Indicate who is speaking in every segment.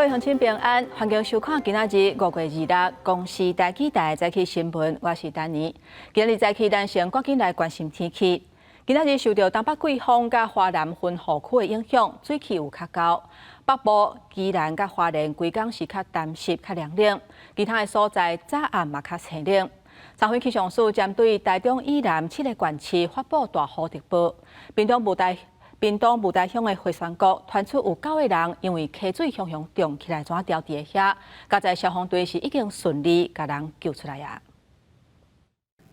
Speaker 1: 位鄉親平安，歡迎收看今仔日5月26公視台語台早起新聞，我是丹妮。今日早起咱先趕緊來關心天氣。今仔日受著東北季風佮華南雲雨區的影響，水氣有較厚。北部、宜蘭佮花蓮規工是較乾濕、較涼冷，其他的所在早暗嘛較清冷。昨昏氣象署針對台中以南七個縣市發布大雨特報，屏東霧台鄉的迴旋谷傳出有九個人因為溪水雄雄漲起來，怎著佇遐？佳哉消防隊是已經順利共人救出來啊！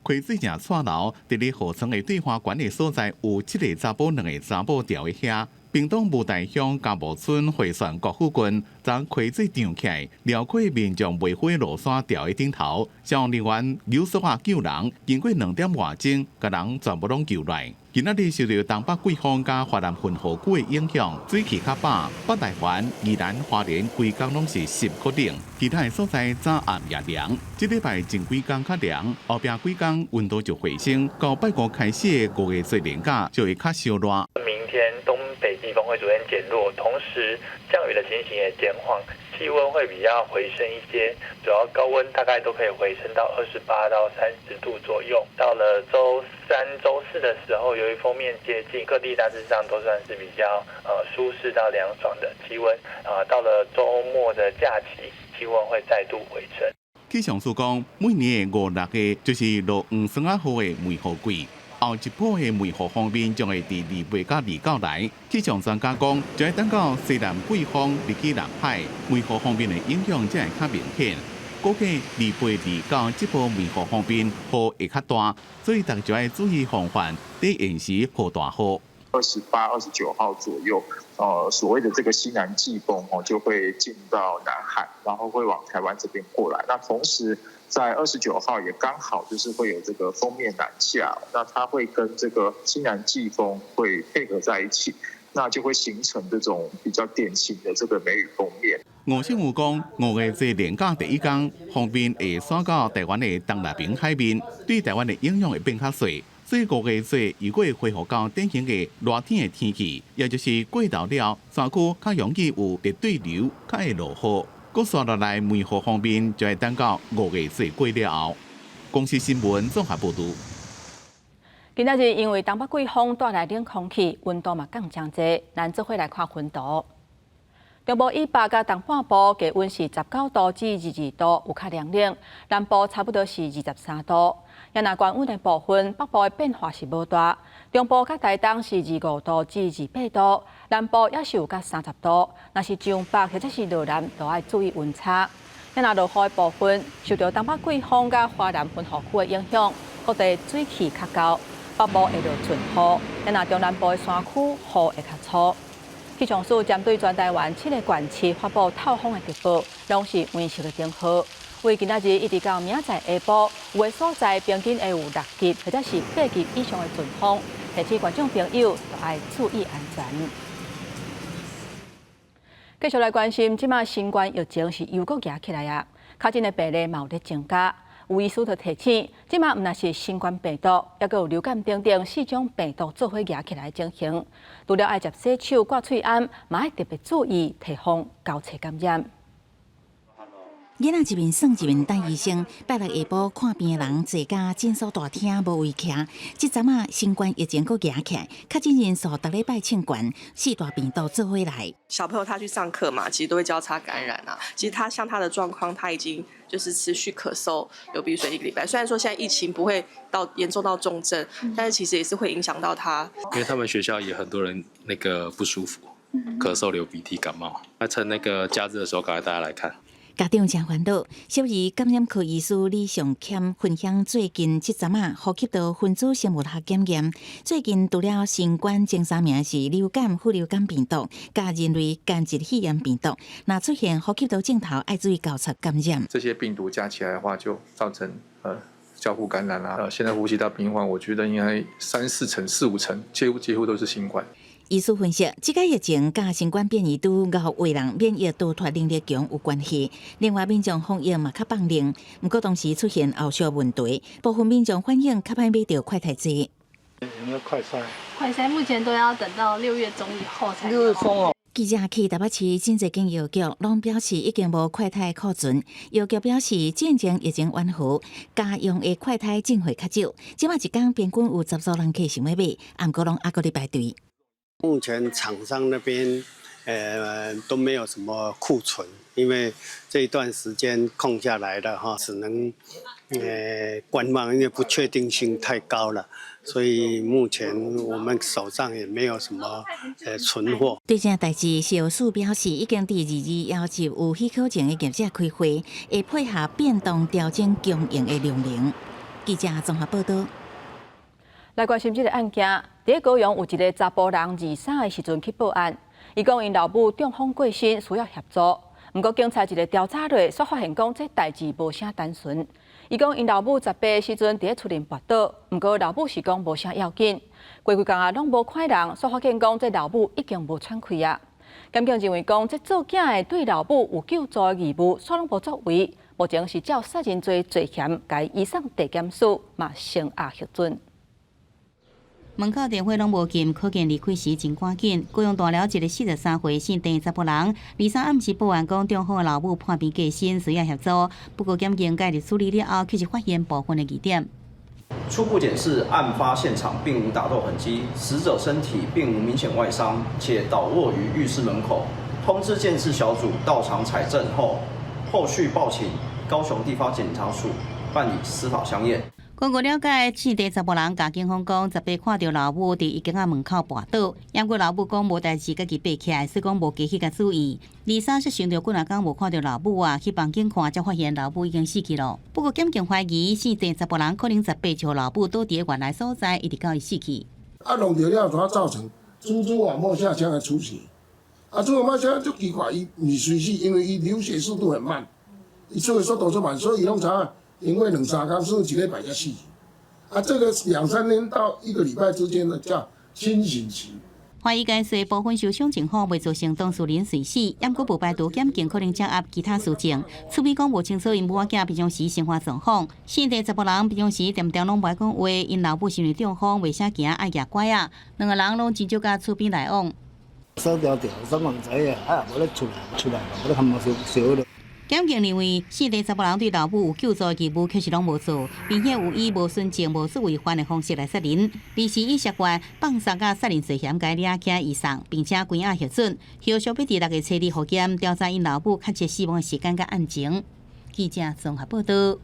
Speaker 2: 溪水正掣流，佇咧河床的對岸懸的所在有七个查埔、兩个查某著佇遐。屏東霧台鄉嘉茂村迴旋谷附近，昨溪水漲起來，撩過民眾袂赴路山著佇頂頭，消防人員扭索仔救人，經過2點外鐘，共人全部攏救來。今仔日受著東北季風佮華南雲雨區的影響，水氣較飽，北台灣、宜蘭、花蓮規工攏是濕閣冷，其他的所在早暗也涼。這禮拜前幾工較涼，後壁幾工溫度就回升，到拜五開始的五月做連假就會較燒熱。
Speaker 3: 明天東北季風會逐漸減弱，同時降雨的情形也減緩，氣溫會比較回升一些，主要高溫大概都可以回升到28到30度左右。到了週三、週四的時候，由於鋒面接近，各地大致上都算是比較舒適到涼爽的氣溫。啊，到了週末的假期，氣溫會再度回升。
Speaker 2: 氣象署講，每年的五六月就是落黃霜仔雨的梅雨季。後一波的梅雨鋒面將會佇28佮29來。氣象專家講，就愛等到西南季風入去南海，梅雨鋒面的影響才會較明顯。估計28、29這波梅雨鋒面雨會較大，所以大家就愛注意防範，佇延時雨大雨。
Speaker 4: 28、29號左右，所謂的這個西南季風哦，就會進到南海，然後會往台灣這邊過來。那同時在29號也剛好就是會有這個鋒面南下，那它會跟這個西南季風會配合在一起，那就會形成這種比較典型的這個梅雨鋒面。
Speaker 2: 吳勝有講，五月做連假第一工，鋒面會徙到台灣的東南邊海面，對台灣的影響會變較細。所以五月底如果會恢復到典型的熱天的天氣，也就是過晝了，山區較容易有熱對流，較會落雨。閣紲落來梅雨鋒面就會等到五月底過了後。公視新聞綜合報導。
Speaker 1: 今仔日因為東北季風帶來冷空氣，溫度嘛降誠濟，咱做伙來看溫度。中部以北佮東半部低溫是19度至22度，有較涼冷；南部差不多是23度。若高溫的部分，北部的變化是無大。中部佮台東是25度至28度，南部也是有到30度。若是上北或者是落南，都愛注意溫差。若落雨的部分，受著東北季風佮華南雲雨區的影響，各地水氣較厚，北部會落陣雨。若中南部的山區雨會較粗。氣象署針對全台灣七個縣市發布透風的特報，攏是黃色的警號。為今仔日一直到明仔載下晡，有的所在平均會有六級或者是八級以上的陣風，提醒觀眾朋友都愛注意安全。繼續來關心，這馬新冠疫情是又閣夯起來啊，確診的病例嘛有咧增加。有醫師就提醒，這馬毋但是新冠病毒，猶閣有流感等等四種病毒做伙夯起來的情形。除了愛捷洗手、掛喙罨，嘛愛特別注意提防交叉感染。
Speaker 5: 囡仔一面耍一面等醫生，拜六下晡看病的人濟甲診所大廳無位徛。這陣仔新冠疫情閣夯起來，確診人數逐禮拜衝懸，四大病毒做伙來。
Speaker 6: 小朋友他去上課嘛，其實都會交叉感染啊。其實他像他的狀況，他已經就是持續咳嗽、流鼻水一個禮拜。雖然說現在疫情不會到嚴重到重症，但是其實也是會影響到他。
Speaker 7: 因為他們學校也很多人那個不舒服，咳嗽、流鼻涕、感冒。那趁那個假日的時候，趕快帶他來看。
Speaker 5: 家長誠煩惱，小兒感染科醫師李尚謙分享最近這陣仔呼吸道分子生物學檢驗，最近除了新冠前三名是流感、副流感病毒，佮人類間質肺炎病毒，若出現呼吸道症頭，愛注意交叉感染。
Speaker 8: 這些病毒加起來的話，就造成交互感染啦。現在呼吸道病患，我覺得應該三四成、四五成，幾乎都是新冠。
Speaker 5: 醫師分析，這個疫情佮新冠變異株𠢕的人免疫逃脫能力強有關係。另外，民眾防疫嘛較放任，毋過同時出現後續問題，部分民眾反應較歹買著快篩劑。
Speaker 9: 有沒有快篩？
Speaker 10: 快篩目前都要等到6月中以後才有。
Speaker 9: 6月中哦。
Speaker 5: 記者去台北市真濟間藥局，攏表示已經無快篩庫存。藥局表示，進前疫情緩和，家用的快篩進貨較少。這擺一工平均有十組人客想欲買，毋過攏猶閣咧排隊。
Speaker 9: 目前廠商那邊，都沒有什麼庫存，因為這一段時間空下來了哈，只能觀望，因為不確定性太高了。所以目前我們手上也沒有什麼存貨。
Speaker 5: 對這代誌，食藥署表示，已經佇22邀集有許可證的業者開會，會配合變動調整供應的量能。記者綜合報道。
Speaker 1: 來關心這个案件，佇高雄有一个查埔人23的時陣去報案，伊講𪜶老母中風過身，需要協助。毋過警察一个調查落，煞發現講這代誌無啥單純。伊講𪜶老母18時陣佇咧厝內跋倒，毋過老母是講無啥要緊。過幾工啊，攏無看人，煞發現講這老母已經無喘氣啊。檢警認為講，這做囝的對老母有救助的義務，煞攏無作為，目前是照殺人罪罪嫌，共移送地檢署，嘛聲押核准。
Speaker 10: 門口電話攏無鍵，可見離開時真趕緊。高雄大寮一个43歲姓鄭查埔人，23暗時報案講中風的老母破病過身，需要協助。不過檢警介入處理了後，卻是發現部分的疑點。
Speaker 11: 初步檢視案發現場並無打鬥痕跡，死者身體並無明顯外傷，且倒臥於浴室門口。通知鑑識小組到場採證後，後續報請高雄地方檢察署辦理司法相驗。
Speaker 10: 根據了解，姓鄭查埔人共警方講，十八看著老母佇伊間仔門口跋倒，毋過老母講無代誌，家己爬起來，所以講無加去共注意。23說想著幾若工無看著老母啊，去房間看，才發現老母已經死去咯。不過檢警懷疑，姓鄭查埔人可能十八就老母倒佇原來所在，一直到伊死去。
Speaker 12: 啊，弄著了，就造成蛛網膜下腔的出血。啊，蛛網膜下腔足奇怪，伊毋是隨時，因為伊流血速度很慢，伊出血速度足慢，所以伊攏知影。因為兩三工甚至一禮拜才死。啊，這個兩三天到一個禮拜之間的叫清醒期。
Speaker 10: 懷疑該說部分受傷情況未造成當事人隨死，毋過無排除檢警可能掌握其他事證。厝邊講無清楚𪜶母仔平常時生活狀況，姓鄭查埔人平常時恬恬攏無愛講話，𪜶老母是因為中風，袂啥行，愛舉拐仔，兩个人攏真少佮厝邊來往。
Speaker 13: 鎖牢牢，啥嘛毋知影，啊，無咧出來，出來無咧含無燒燒了。
Speaker 10: 檢警認為，姓鄭查埔人對老母有救助義務，卻是攏無做，並且有以無循證、無作為犯的方式來殺人，而是以涉嫌放殺佮殺人罪嫌共掠起移送，並且關押核准，後續欲佇6月初二復檢調查𪜶老母確切死亡的時間佮案情。記者綜合報道。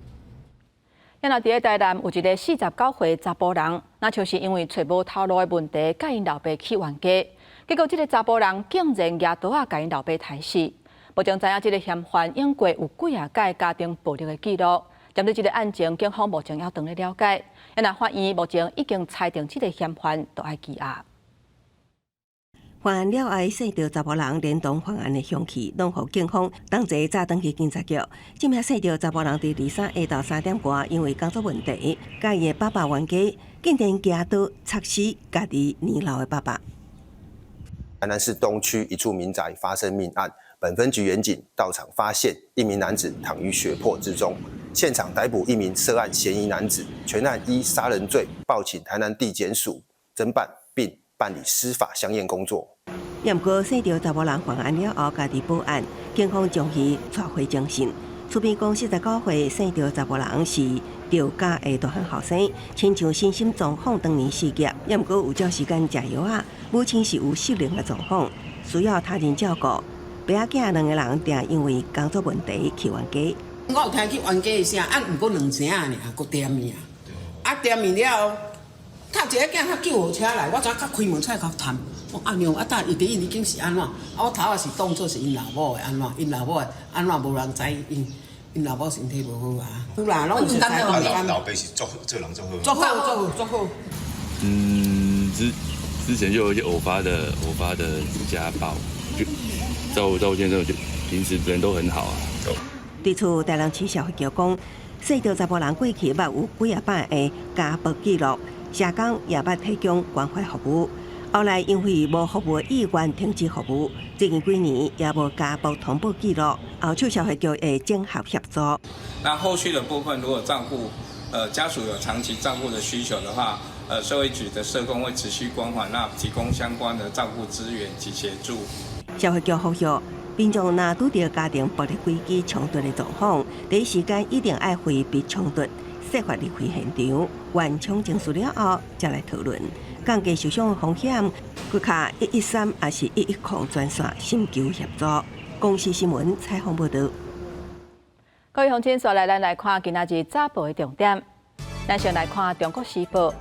Speaker 1: 啊若佇咧台南有一个49歲查埔人，若就是因為揣無頭路的問題，共𪜶老爸去冤家，結果這个查埔人竟然舉刀仔共𪜶老爸刣死。目前知影這个嫌犯應過有幾仔擺家庭暴力的記錄，針對這个案情，警方目前猶當咧了解。啊若法院目前已經裁定這个嫌犯著愛羈押。
Speaker 14: 犯案了後，姓趙查埔人連同犯案的兇器，攏予警方同齊載轉去警察局。這名姓趙查埔人佇23下晝3點外，因為工作問題，共伊的爸爸冤家，竟然舉刀插死家己年老的爸爸。
Speaker 15: 台南市東區一處民宅發生命案，本分局員警到場發現一名男子躺於血泊之中，現場逮捕一名涉案嫌疑男子，全案依殺人罪報請台南地檢署偵辦並辦理司法相驗工作。
Speaker 14: 毋過，姓趙查埔人犯案了後，家己報案，警方將伊帶回偵訊。厝邊講，49歲姓趙查埔人是趙家的大漢後生，親像身心狀況當年失業，毋過有照時間食藥仔，母親是有失能的狀況，需要他人照顧。爸仔囝兩个人定因為工作問題去冤家。
Speaker 16: 我有聽去冤家的聲，啊，毋過兩聲爾，閣點伊啊，啊點伊了後，頭一个囝較救護車來，我才較開門出來共探。我阿娘啊，搭伊佇已經是按怎？啊，我頭仔是當作是𪜶老母的按怎？𪜶老母的按怎無人知？𪜶𪜶老母身體無好啊。有啦，攏有熟似。
Speaker 17: 老爸是做做人做好。
Speaker 16: 做好做好做好。
Speaker 18: 嗯，之前就有一些偶發的家暴，就趙先生就平時人都很好啊。
Speaker 14: 對此，台南市社會局講，姓趙查埔人過去捌有幾仔擺的家暴記錄，社工也捌提供關懷服務。後來因為無服務意願停止服務，最近幾年也無家暴通報記錄。後手社會局會整合協助。
Speaker 19: 那後續的部分，如果照顧，家屬有長期照顧的需求的話，社會局的社工會持續關懷，那提供相關的照顧資源及協助。
Speaker 14: 社會局呼籲民眾若拄著家庭暴力危機衝突的狀況，第一時間一定愛迴避衝突，設法離開現場，緩衝情緒了後，才來討論，降低受傷風險。閣敲113抑是110專線尋求協助。公視新聞採訪報導。
Speaker 1: 各位鄉親，紲來咱來看今仔日早報的重點。咱先來看《中國時報》，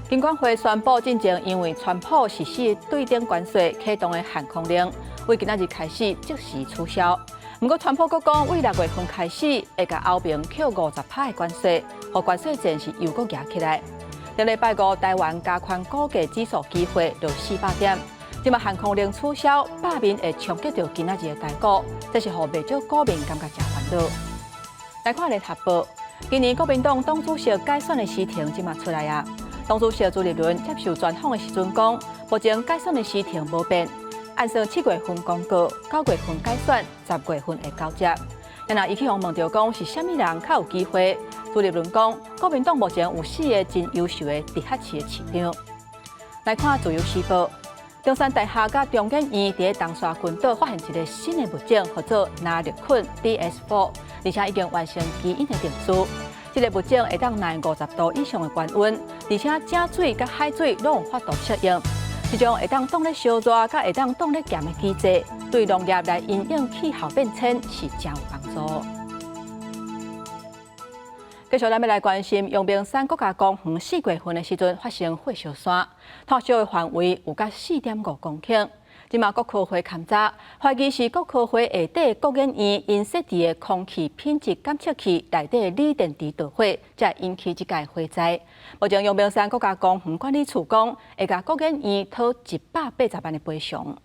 Speaker 1: 金管會宣布進前因為川普實施對等關稅啟動的限空令，為今仔日開始即時取消。毋過，川普閣講，為6月份開始會共歐盟扣50%的關稅，予關稅戰是又閣夯起來。頂禮拜五，台灣加權股價指數期貨落400點，這馬限空令取消，罷免會衝擊著今仔日的台股，這是予袂少股民感覺誠煩惱。來看聯合報，今年國民黨黨主席改選的時程這馬出來啊。黨主席朱立倫接受專訪的時陣講，目前改選的時程無變，按算7月份公告，9月份改選，10月份會交接。然後伊去予問著講是啥物人較有機會？朱立倫講，國民黨目前有四个真優秀的直轄市的市長。來看自由時報，中山大學佮中研院佇東沙群島發現一个新的物種，號做藍綠菌 DS4，而且已經完成基因的定序。這个物種會當耐50度以上的高溫，而且井水佮海水攏有法度適應。這種會當擋咧燒熱，佮會當擋咧鹹的機制，對農業來因應氣候變遷是誠有幫助。繼續，咱欲來關心陽明山國家公園4月份的時陣發生火燒山，燙燒的範圍有甲4.5公頃。這馬國科會勘查，懷疑是國科會下底國研院𪜶設置的空氣品質監測器內底鋰電池導火，才引起這个火災。目前陽明山國家公園管理處講，會共國研院討180萬的賠償。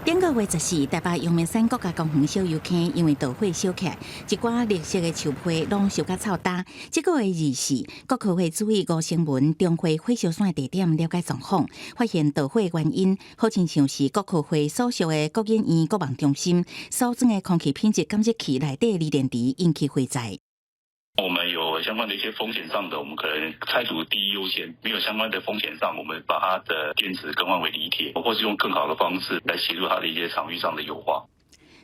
Speaker 5: 頂個月14，台北陽明山國家公園小油坑因為導火燒起來，一寡綠色的樹皮攏燒甲臭焦。這個月24，國科會主委吳成文重回火燒山地點了解狀況，發現導火原因，好親像是國科會所屬的國研院國網中心所裝的空氣品質監測器內底鋰電池引起火災。
Speaker 18: 我們有相關的一些風險上的，我們可能拆除第一優先；沒有相關的風險上，我們把它的電池更換為鋰鐵，或是用更好的方式來協助它的一些場域上的優化。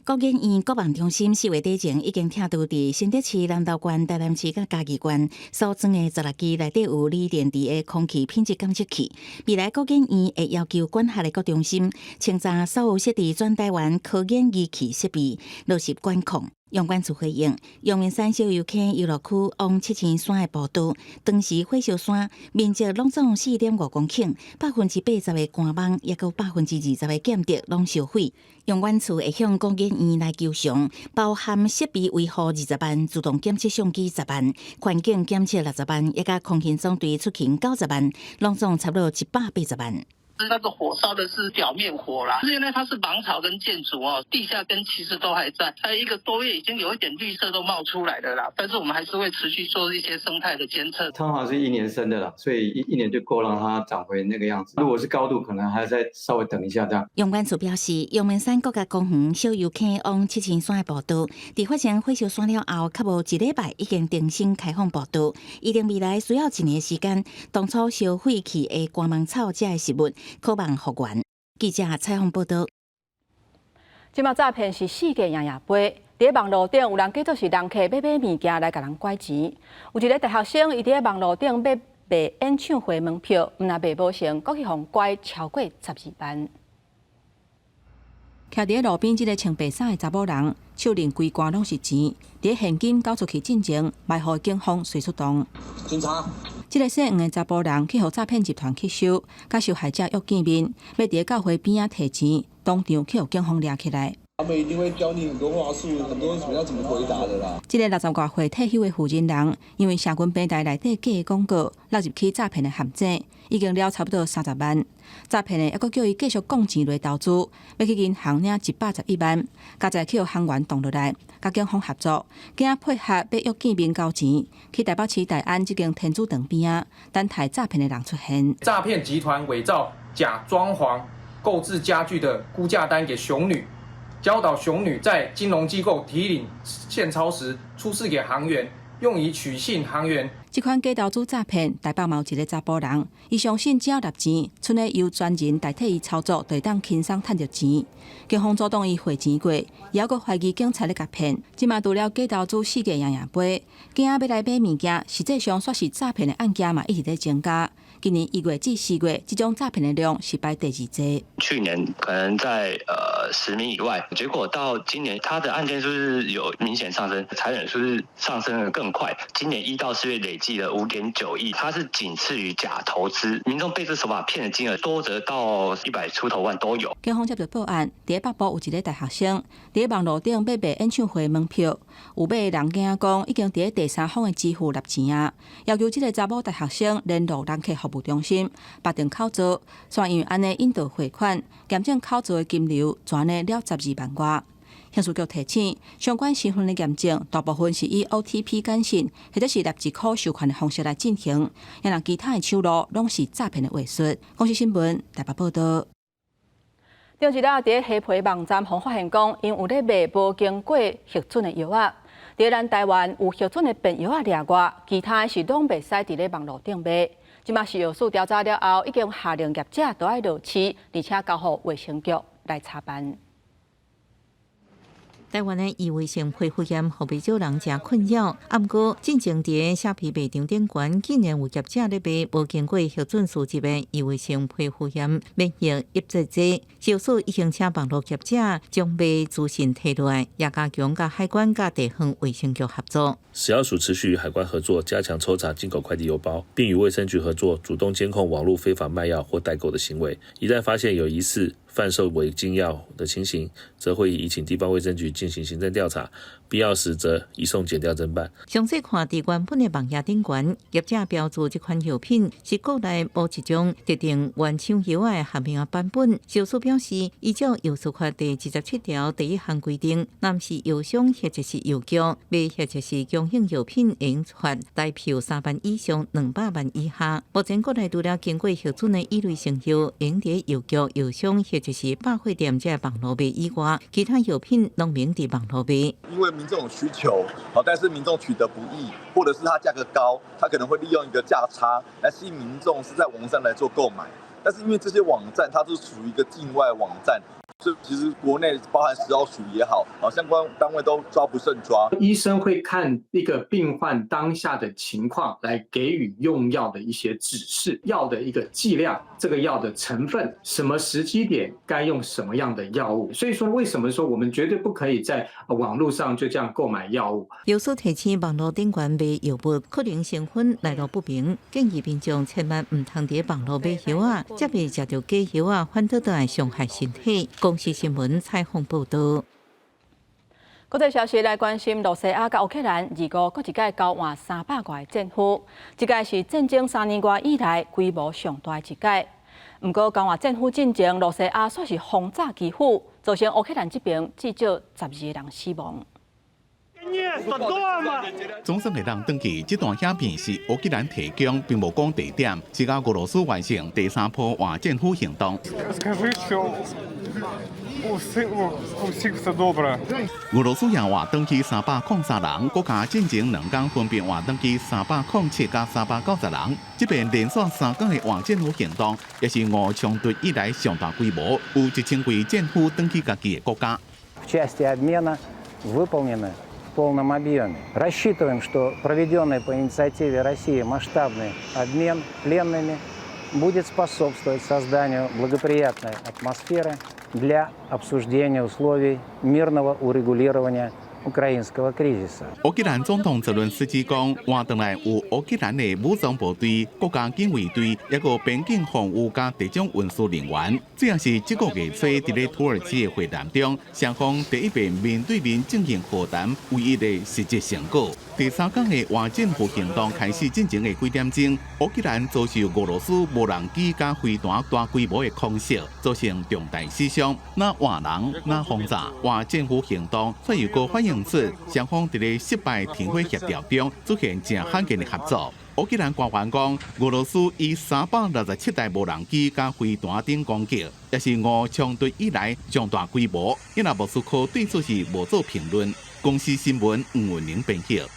Speaker 5: 國研院國網中心4月底前已經拆除佇新竹市南投縣、台南市佮嘉義縣所裝的16支內底有鋰電池的空氣品質監測器。未來國研院會要求管轄的各中心清查所有設置全台灣科研儀器設備，落實管控。陽管處回應，陽明山小油坑遊樂區往七星山的步道，當時火燒山面積攏總4.5公頃，80%的乾網，抑閣20%的劍竹攏燒毀。陽管處會向國研院來求償，包含設備維護20萬、自動檢測相機10萬、環境檢測60萬，抑佮空勤總隊出勤90萬，攏總差不多180萬。
Speaker 17: 那個火燒的是表面火啦，因為它是芒草跟箭竹哦，地下根其實都還在，才一個多月已經有一點綠色都冒出來的啦。但是我們還是會持續做一些生態的監測。
Speaker 20: 通常是一年生的啦，所以一年就夠讓它長回那個樣子。如果是高度，可能還要再稍微等一下這樣。
Speaker 5: 陽管處表示，陽明山國家公園小油坑往七星山的步道，佇發生火燒山了後，較無一禮拜已經重新開放步道。預定未來需要一年時間，當初燒毀去的乾芒草這的植物，可望復原。記者採訪報導。
Speaker 1: 這馬詐騙是世界樣樣飛，佇網路頂有人假做是人客欲買物件來共人拐錢。有一个大學生，伊佇網路頂欲賣演唱會門票，毋但賣無成，閣去予拐超過12萬。徛佇路邊這个穿白衫的查某人，手裡規罐攏是錢，佇現金交出去進前，嘛予警方隨出動。
Speaker 21: 警察。
Speaker 1: 這个姓黃的查埔人去予詐騙集團吸收，佮受害者約見面，欲佇教會邊仔提錢，當場去予警方掠起來。
Speaker 21: 他們一定會教你很多話術，很多什麼要怎麼回答的啦。
Speaker 1: 這个60外歲退休的負責人，因為社群平台內底假廣告，落入去詐騙的陷阱，已經了差不多30萬。詐騙的猶閣叫伊繼續摃錢來投資，欲去銀行領111萬，佳哉去予行員擋落來，佮警方合作，經配合欲約見面交錢，去台北市大安這間天主堂邊仔，等待詐騙的人出現。
Speaker 22: 詐騙集團偽造假裝潢購置家具的估價單給熊女。教導熊女在金融機構提領現鈔時出示給行員，用以取信行員。
Speaker 1: 這款假投資詐騙，台北嘛有一个查埔人，伊相信只要納錢，賰咧由專人代替伊操作，就會當輕鬆趁著錢。警方阻擋伊匯錢過，猶閣懷疑警察咧共騙。這馬除了假投資四界贏贏飛，囝仔欲來買物件，實際上煞是詐騙的案件嘛一直咧增加。今年一月至四月，這種詐騙的量是排第二濟。
Speaker 3: 去年可能在10名以外，結果到今年，他的案件數是有明顯上升，裁審數是上升得更快。今年1到4月累計了5.9億，它是僅次於假投資，民眾被這手法騙的金額多則到100出頭萬都有。
Speaker 1: 警方接到報案，佇北部有一个大學生佇網路頂欲賣演唱會門票，有買的人驚講已經佇第三方的支付納錢啊，要求這个查某大學生聯絡人客服務中心，綁定口座，煞因為按呢引導匯款，驗證口座的金流，就按呢了12萬外。刑事局提醒，相關身份的驗證，大部分是以 OTP 簡訊或者是立即可授權的方式來進行，若其他的手路攏是詐騙的話術。公視新聞台北報道。頂一日佇蝦皮網站，予發現講，𪜶有咧賣無經過核准的藥仔。佇咱台灣有核准的便藥仔掠外，其他的是攏袂使佇咧網路頂賣。這馬食藥署調查了後，已經下令業者都愛落市，而且交予衛生局來查辦。
Speaker 5: 台灣的異位性皮膚炎，予袂少人誠困擾。啊，毋過進前佇蝦皮賣場頂懸，竟然有業者咧賣無經過核准資質的異位性皮膚炎免疫抑制劑。食藥署已經請網路業者將賣資訊提落來，也加強佮海關佮地方衛生局合作。
Speaker 4: 食藥署持續與海關合作，加強抽查進口快遞郵包，並與衛生局合作，主動監控網路非法賣藥或代購的行為。一旦發現有疑似販售違禁藥的情形，則會移請地方衛生局進行行政調查，必要時則移送檢調偵辦。
Speaker 5: 詳細看佇原本的網頁頂懸，業者標註這款藥品是國內某一種特定原廠藥的學名版本。食藥署表示，依照藥師法第27條第一項規定，若毋是藥商或者是藥局賣或者是供應藥品，應罰台票3萬以上200萬以下。目前國內除了經過核准的異類性藥，會用佇藥局、藥商或者是百貨店這網路賣以外，其他藥品攏免佇網路賣。
Speaker 23: 因為民眾有需求，好，但是民眾取得不易，或者是它價格高，他可能會利用一個價差來吸引民眾是在網上來做購買。但是因為這些網站它都屬於一個境外網站，所以其實國內包含食藥署也好，啊，相關單位都抓不勝抓。
Speaker 22: 醫生會看一個病患當下的情況，來給予用藥的一些指示，藥的一個劑量，這個藥的成分，什麼時機點該用什麼樣的藥物。所以說，為什麼說我們絕對不可以在網絡上就這樣購買藥物？
Speaker 5: 藥署提醒網路頂懸賣藥物可能成分來路不明，建議民眾千萬毋通佇網路買藥仔，才袂食著假藥仔，反倒倒來傷害身體。公視新聞採訪報道。
Speaker 1: 國際消息來關心，露西亞佮烏克蘭二五閣一擺交換300外個戰俘，這擺是戰爭3年外以來規模上大的一擺。毋過交換戰俘進前，露西亞煞是轟炸基輔，造成烏克蘭這邊至少12個人死亡。
Speaker 2: 總算會當轉去，這段影片是烏克蘭提供，並無講地點，是佮俄羅斯完成第三波換戰俘行動。俄羅斯也換轉去303人，閣佮進前兩工分別換轉去307佮390人。這擺連續三工的換戰俘行動，也是俄烏衝突以來上大規模，有1000幾戰俘轉去家己的國家。
Speaker 24: В части обмена выполнены в полном объеме. Рассчитываем, что проведенный по инициативе России масштабный обмен пленными будет способствовать созданию благоприятной атмосферы для обсуждения условий мирного урегулирования украинского кризиса。
Speaker 2: 烏克蘭總統澤倫斯基講，換轉來有烏克蘭的武裝部隊、國家警衛隊，抑閣邊境防務佮特種運輸人員。這也是這個月初佇咧土耳其的會談中，雙方第一遍面對面進行和談唯一的實質成果。第三工的換戰俘行動開始進前的幾點鐘，烏克蘭遭受俄羅斯無人機佮飛彈大規模的空襲，造成重大死傷。若換人，若轟炸，換戰俘行動，煞又閣反映出雙方佇咧失敗停火協調中出現誠罕見的合作。烏克蘭官員講，俄羅斯以367台無人機佮飛彈等攻擊，也是俄烏衝突以來上大規模。因為莫斯科對此是無做評論。公視新聞吳文玲編譯。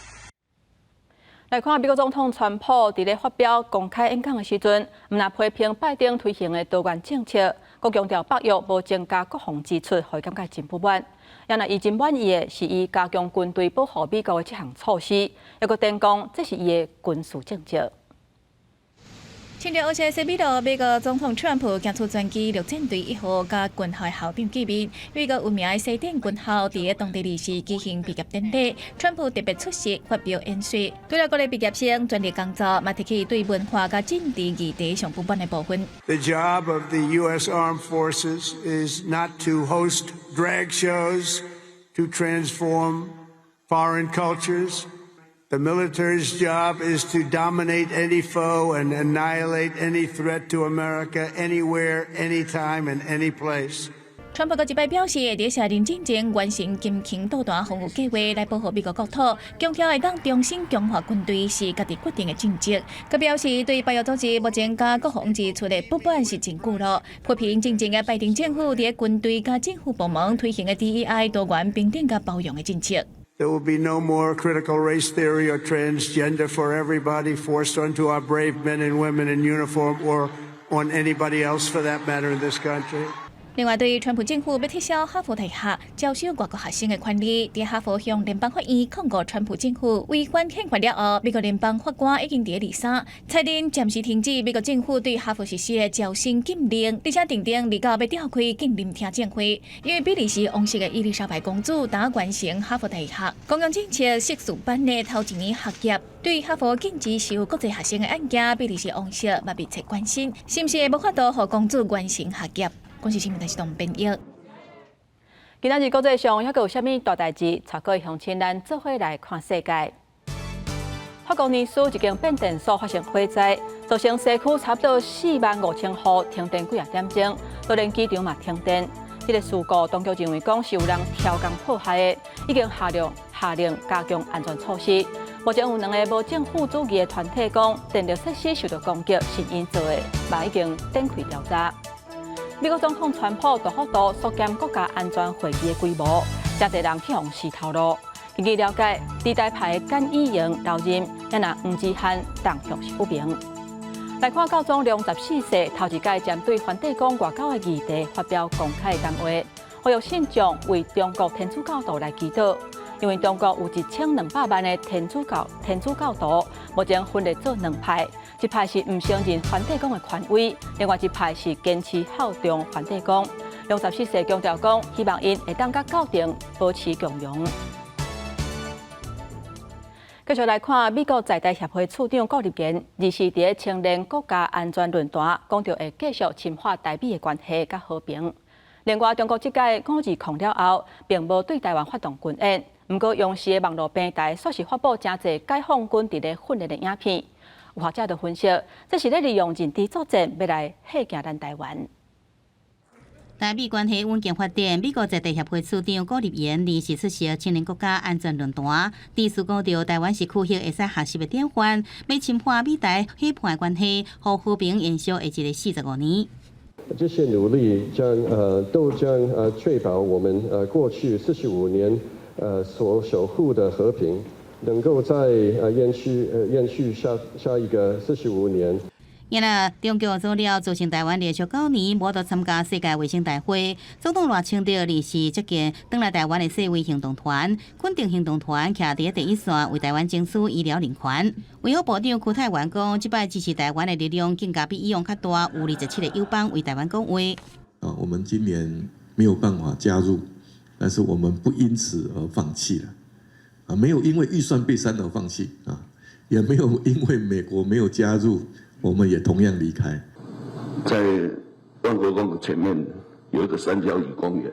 Speaker 1: 來看美國總統川普佇咧發表公開演講的時陣，毋但批評拜登推行的多元政策，閣強調北約無增加國防支出，予伊感覺真不滿。也若伊真滿意的是伊加強軍隊保護美國的這項措施，抑閣點講這是伊的軍事政策。
Speaker 6: 穿著黑色西比羅，美國總統川普行出專機陸戰隊一號佮軍校校長見面。美國有名的西點軍校佇當地二四舉行畢業典禮，川普特別出席發表演說。除了鼓勵畢業生全力工作，嘛提起對文化佮政治議題上不滿的部分。
Speaker 7: The job of the U.S. Armed Forces is not to host drag shows to transform foreign cultures. The military's job is to dominate any foe and annihilate any threat to America anywhere, anytime, and any place.
Speaker 6: 川普閣一擺表示，會佇卸任進前完成金槍導彈防禦計劃來保護美國國土，強調會當重新強化軍隊是家己決定的政策。閣表示對北約組織無增加國防支出的不滿是真久囉，批評進前的拜登政府佇軍隊佮政府部門推行的 DEI 多元平等佮包容的政策。
Speaker 7: There will be no more critical race theory or transgender for everybody forced onto our brave men and women in uniform or on anybody else for that matter in this country.
Speaker 6: 另外，對川普政府欲撤銷哈佛大學招收外國學生的權利，佇哈佛向聯邦法院控告川普政府違反憲法了後，美國聯邦法官已經佇二三裁定暫時停止美國政府對哈佛實施的招生禁令，而且訂定二九欲召開禁令聽證會。因為比利時王室的伊麗莎白公主打完成哈佛大學公共政策碩士班的頭一年學業，對哈佛禁止收國際學生的案件，比利時王室嘛密切關心，是毋是會無法度予公主完成學業？公視新聞台是東編譯。
Speaker 1: 今仔日國際上猶閣有啥物大代誌？帶各位鄉親咱做伙來看世界。法國尼斯一間變電所發生火災，造成西區差不多4萬5千戶停電幾仔點鐘，都連機場嘛停電。這個事故當局認為講是有人超工破壞的，已經下令加強安全措施。目前有兩个無政府主義的團體講，電力設施受到攻擊是𪜶做的，嘛已經展開調查。美國總統川普大幅度縮減國家安全會議的規模，誠濟人去予死頭路。根據了解，佇台派的簡以瑩留任，也若黃志漢動向是不明。來看教宗良十四世頭一擺針對梵蒂岡外交的議題發表公開談話，呼籲信眾為中國天主教徒來祈禱，因為中國有1200萬的天主教徒，目前分裂做兩派，一派是毋承認梵蒂岡的權威，另外一派是堅持效忠梵蒂岡。良十四世強調講，希望𪜶會當佮教廷保持共融。繼續來看美國在台協會處長顧立言，二四佇咧青年國家安全論壇，講著會繼續深化台美的關係佮和平。另外，中國這屆520了後，並無對台灣發動軍演，毋過央視的網路平台煞是發布誠濟解放軍佇咧訓練的影片。有學者就分析，這是咧利用認知作戰，欲來嚇驚咱台灣。
Speaker 10: 台美關係穩健發展，美國在台協會處長顧立言臨時出席青年國家安全論壇，致辭講著台灣是區域會使學習的典範，欲深化美台伙伴關係，予和平延續下一个45年。
Speaker 8: 這些努力都將確保我們過去45年所守護的和平，能夠再延續下下一個四十五年。
Speaker 10: 因為中共做了造成台灣連續9年無得參加世界衛生大會。總統賴清德臨時接見轉來台灣的世衛行動團，肯定行動團徛佇第一線為台灣爭取醫療人權。衛福部長邱泰源講，這擺支持台灣的力量更加比以往較大，有27個友邦為台灣講話。
Speaker 9: 啊，我們今年沒有辦法加入，但是我們不因此而放棄了。啊，沒有因為預算被刪而放棄啊，也沒有因為美國沒有加入。我們也同樣離開。
Speaker 10: 在萬國宮的前面有一個三角椅公園，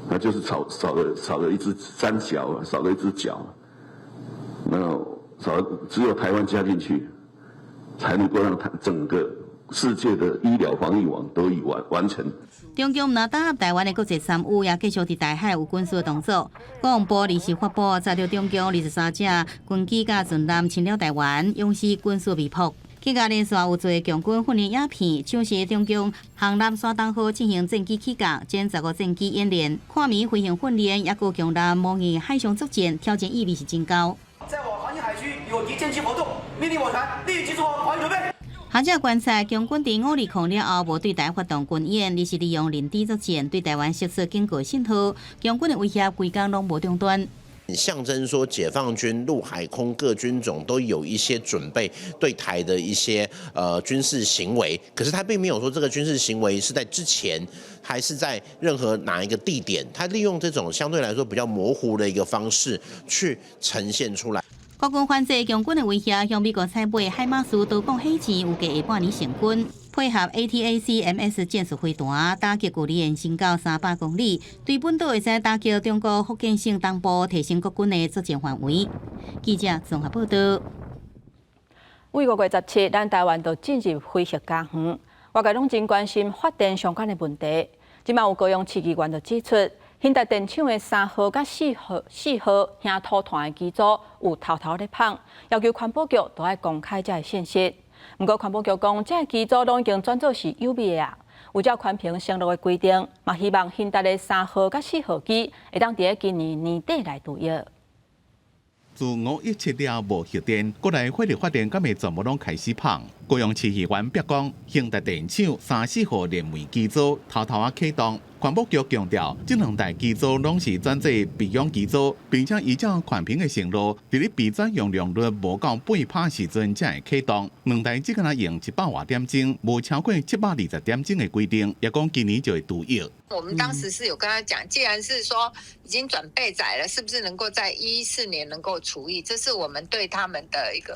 Speaker 10: 那就是少了一隻三角，少了一隻腳。那少只有台灣加進去，才能夠讓台整個世界的醫療防疫網得以完成。
Speaker 5: 中共若打壓台灣的國際參與，也繼續佇台海有軍事動作。國防部臨時發布，查著中共23隻軍機佮船艦侵擾台灣，央視軍事未卜。更加連續有濟共軍訓練影片，像是中共航艦山東號進行戰機起降、殲十五戰機演練、跨暝飛行訓練，抑閣強艦模擬海上作戰，挑戰意味是真高。
Speaker 11: 在我航行海區。
Speaker 12: 區有敵艦機活動，命令我船立即做好防禦準備。
Speaker 10: 學者觀察，共軍佇520了後，無對台發動軍演，而是利用認知作戰對台灣釋出警告信號。共軍的威脅規工攏無中斷。
Speaker 13: 象徵說，解放軍陸海空各軍種都有一些準備對台的一些軍事行為，可是他並沒有說這個軍事行為是在之前還是在任何哪一個地點，他利用這種相對來說比較模糊的一個方式去呈現出來。
Speaker 10: 國軍反制共軍的威脅，向美國採買海馬斯多管火箭，預計下半年成軍。配合 ATACMS 戰術飛彈，打擊距離延伸到300公里，對本島會使打擊中國福建省東部，提升國軍的作戰範圍。記者綜合報道。
Speaker 1: 為5月17，咱台灣就進入非核家園，外界攏真關心發電相關的問題。這馬有高雄市議員就指出，興達電廠的3號佮4號瓦土炭的機組有偷偷咧麭，要求環保局都愛公開這个信息。毋過環保局講，這个機組攏已經轉做是有備的啊，有照寬頻承諾的規定，嘛希望興達的3號佮4號機會當佇今年年底來除役。
Speaker 2: 自517了無核電，國內火力發電敢會全部攏開始麭。高雄市議員表講，興達電廠三四號燃煤機組偷偷仔啟動。環保局強調，這兩台機組攏是轉做備用機組，並且依照環評的承諾，佇咧備轉容量率無到8趴時陣才會啟動。兩台只敢若用100外點鐘，無超過720點鐘的規定，也講今年就會除役。
Speaker 15: 我們當時是有跟他講，既然是說已經轉備載了，是不是能夠在14年能夠除役？這是我們對他們的一個